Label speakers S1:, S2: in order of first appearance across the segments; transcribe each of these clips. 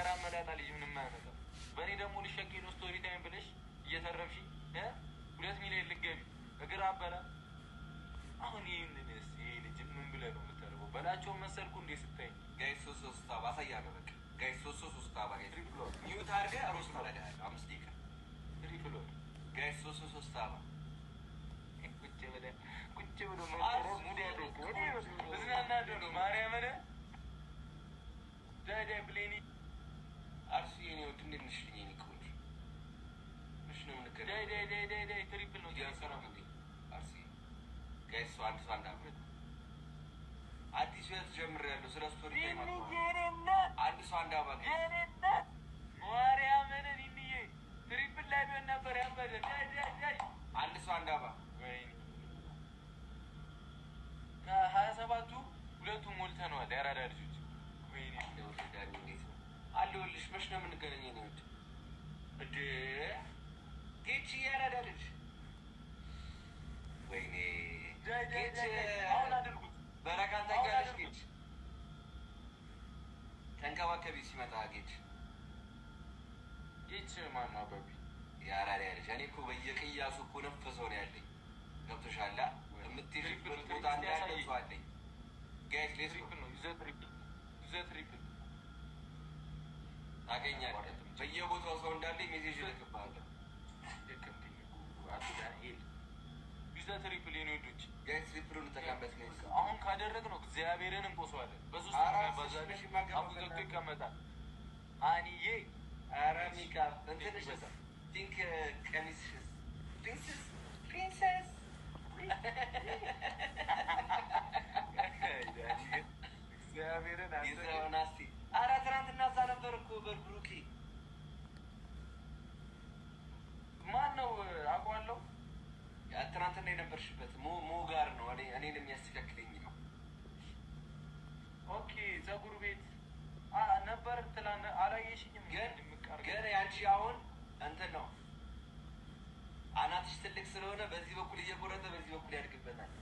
S1: አራት መላጣ ልጅ ምንም አያመጣም። በእኔ ደግሞ ልሸቂ ነው story time ብለሽ እየተረብሽ 2 ሚሊዮን ልገቢ እግር አበላ። አሁን ይህንንስ ይሄ ልጅ ምን ብለህ ነው የምታደርገው? በላቸው መሰልኩ እንዴ ስታይ?
S2: Guys፣ ሶስት ሶስት አበባ አሳያለሁ። በቃ guys፣ ሶስት ሶስት ሶስት አበባ guys፣ mute አድርገህ roast አደርግሃለሁ። 5 ደቂቃ።
S1: Triple።
S2: Guys፣ ሶስት ሶስት ሶስት አበባ።
S1: ቁጭ ብለህ ቁጭ ብሎ mood ያለው እዝናናለሁ ነው ማርያምን ዳዳ ብሌኒ።
S2: አርሱ የኔ ወድ፣ እንዴት ነሽ? የኔ ቆንጆ እሺ ነው የምንገናኘው።
S1: ዳይ ዳይ ዳይ ዳይ ዳይ፣ triple ነው።
S2: እያሰራም እንዴ አርሲ? Guys፣ ሰው አንድ ሰው አንድ አበባ። አዲስ ህይወት ጀምሬያለሁ። ስለ story time አንድ ሰው አንድ አበባ guys።
S1: የኔነት ማርያምን ኒንዬ triple ላይ ቢሆን ነበር ያበደ። ዳይ ዳይ ዳይ።
S2: አንድ ሰው አንድ አበባ።
S1: ወይኔ፣ ከ27ቱ ሁለቱ ሞልተነዋል። የአራዳ ልጆች ወይኔ።
S2: ዳኒ እንዴት ነው አለሁልሽ። መች ነው የምንገናኘው? የኔ ውድ እንደ ጌች የአራዳ ልጅ ወይኔ።
S1: ዳይ ዳይ።
S2: ጌች።
S1: ዳይ ዳይ፣ አሁን አድርጉት።
S2: በረካን ታውቂያለሽ? ጌች ተንከባከቢ ሲመጣ ጌች።
S1: ጌች ማነው አባቢ?
S2: የአራዳ ልጅ። እኔ እኮ በየቅያሱ እኮ ነፍ ሰው ነው ያለኝ። ገብቶሻል? የምትሄጂበት ቦታ እንዳለ ሰው አለኝ። Guys, let's
S1: Triple ነው። Use triple, use triple።
S2: ታገኛለህ። በየቦታው ሰው እንዳለ message እልክብሃለሁ።
S1: Use triple የኔ ውዶች።
S2: Guys፣ triple ኡን እንጠቀምበት guys።
S1: አሁን ካደረግነው እግዚአብሔርን እንቆሰዋለን። በሶስት
S2: ኧረ
S1: እናባዛለን።
S2: አስር ሺህ ማገባ
S1: አፉ ዘግቶ ይቀመጣል። አንዬ።
S2: ኧረ ሚካ እንትንሽስ pink ቀሚስሽስ? Princess, princess።
S1: እግዚአብሔርን አንተ
S2: የስራውን አስቲ። ኧረ ትናንትና እዛ ነበር እኮ በብሩኬ።
S1: ማን ነው አውቀዋለሁ።
S2: ያ ትናንትና የነበርሽበት ሞ ጋር ነው። እኔ እኔን የሚያስተካክለኝ ነው።
S1: Okay፣ ፀጉር ቤት ነበር ትላንት አላየሽኝም?
S2: ግን
S1: ድምቅ አድርገህ።
S2: ግን ያንቺ አሁን እንትን ነው፣ አናትሽ ትልቅ ስለሆነ በዚህ በኩል እየቆረጠ በዚህ በኩል ያድግበታል።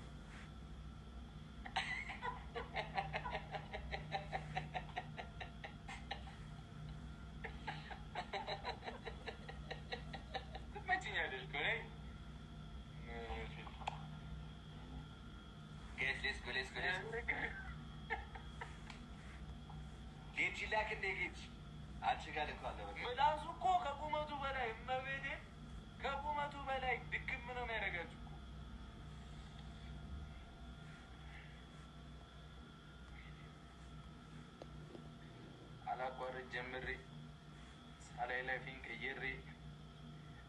S1: ትመችኛለሽ እኮ ነይ።
S2: Guys, let's go, let's go, let's go። ጌች ላክ እንደ ጌች አንቺ ጋር ልኳለሁ። በቃ።
S1: ምላሱ እኮ ከቁመቱ በላይ፣ እመቤቴ ከቁመቱ በላይ ድክም ነው የሚያደርጋችሁ እኮ። አላቋርጥ ጀምሬ ሳላይ life ኤን ቀይሬ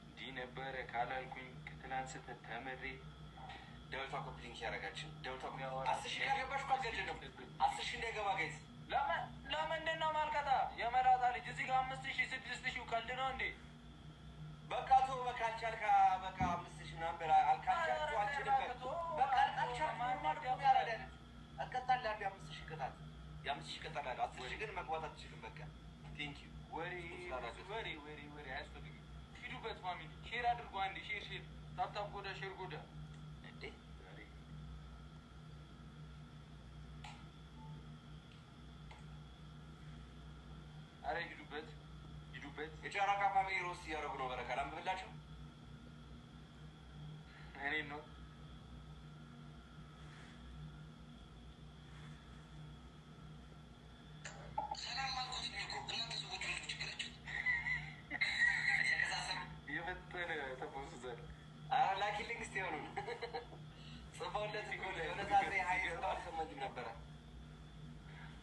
S1: እንዲህ ነበረ ካላልኩኝ ከትላንት ስህተት ተምሬ።
S2: ደብልቷ copy link ያደረጋችን ደብልቷ 10,000 ካልገባሽ እኮ አልገደለም። 10,000 እንዳይገባ guys።
S1: ለምንድን ነው ማልቀጣ? የመላጣ ልጅ እዚህ ጋር 5,000 6,000 ቀልድ ነው እንዴ?
S2: በቃ ቶ በቃ አልቻልካ በቃ 5,000 ምናምን በላ አልካልቻልኩ አልችልም በቃ አልቻልኩም። Normal እኮ ያራዳ ልጅ እቀጣልሃለሁ። የ5,000 ቅጣት፣ የ5,000 እቀጣልሃለሁ። 10,000 ግን መግባት አትችልም። በቃ thank you።
S1: ወሬ ወሬ ወሬ ወሬ አያስፈልግም። ሂዱበት family፣ share አድርጉ። አንዴ share share tap tap ጎዳ share ጎዳ።
S2: እንዴ።
S1: አረ ሂዱበት ሂዱበት።
S2: የጨረቃ family roast እያደረጉ ነው። በረካ ላንብብላቸው።
S1: እኔ ነው።
S2: ሰላም አልኩት እኮ። እናንተ ሰዎች ምንድን ነው ችግራችሁ?
S1: የፈጠነ ተፖስቷል።
S2: ኧረ ላኪልኝ እስኪ የሆኑን ጽፈውለት እኮ የሆነ ሰዓት ላይ hi ስለው አልሰማኝም ነበረ።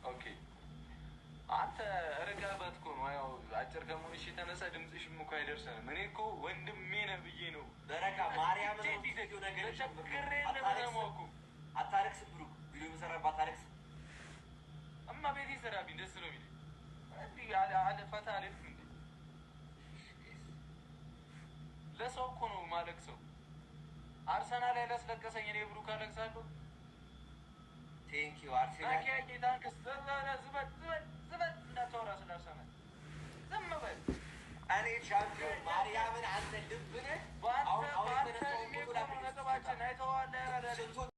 S1: Okay፣ አንተ ርቀህበት እኮ ነው። ያው አጭር ከመሆንሽ የተነሳ ድምፅሽም እኮ አይደርሰንም። እኔ እኮ ወንድሜ ነህ ብዬ ነው።
S2: በረካ ማርያምን ነገር
S1: ተቸግሬ እንደምሰማው እኮ።
S2: አታለቅስም ብሩክ፣ ቪዲዮ በሰራብህ አታለቅስም።
S1: እማ ቤቴ ሰራብኝ ደስ ነው የሚለኝ። እንዲህ አለ ፈታ አልልም እንዴ? ለሰው እኮ ነው ማለቅሰው። አርሰናል ያላስለቀሰኝ እኔ ብሩክ አለቅሳለሁ።
S2: Thank you አርሴናል።
S1: ጌታን ዝበል ዝበል ዝበል፣ እንዳታወራ ስለ አርሰናል ዝም በል።
S2: እኔ ቻምፒዮን ማርያምን አንተ ልብ ነህ።
S1: በአንተ
S2: አሁን አሁን
S1: በአንተ
S2: የተነሳውን
S1: እድሜ
S2: ፎቶ
S1: እኮ ነው
S2: ላክልኝ።
S1: ነጥባችን አይተኸዋል። ያራዳ ልጅ።
S2: ስንቶች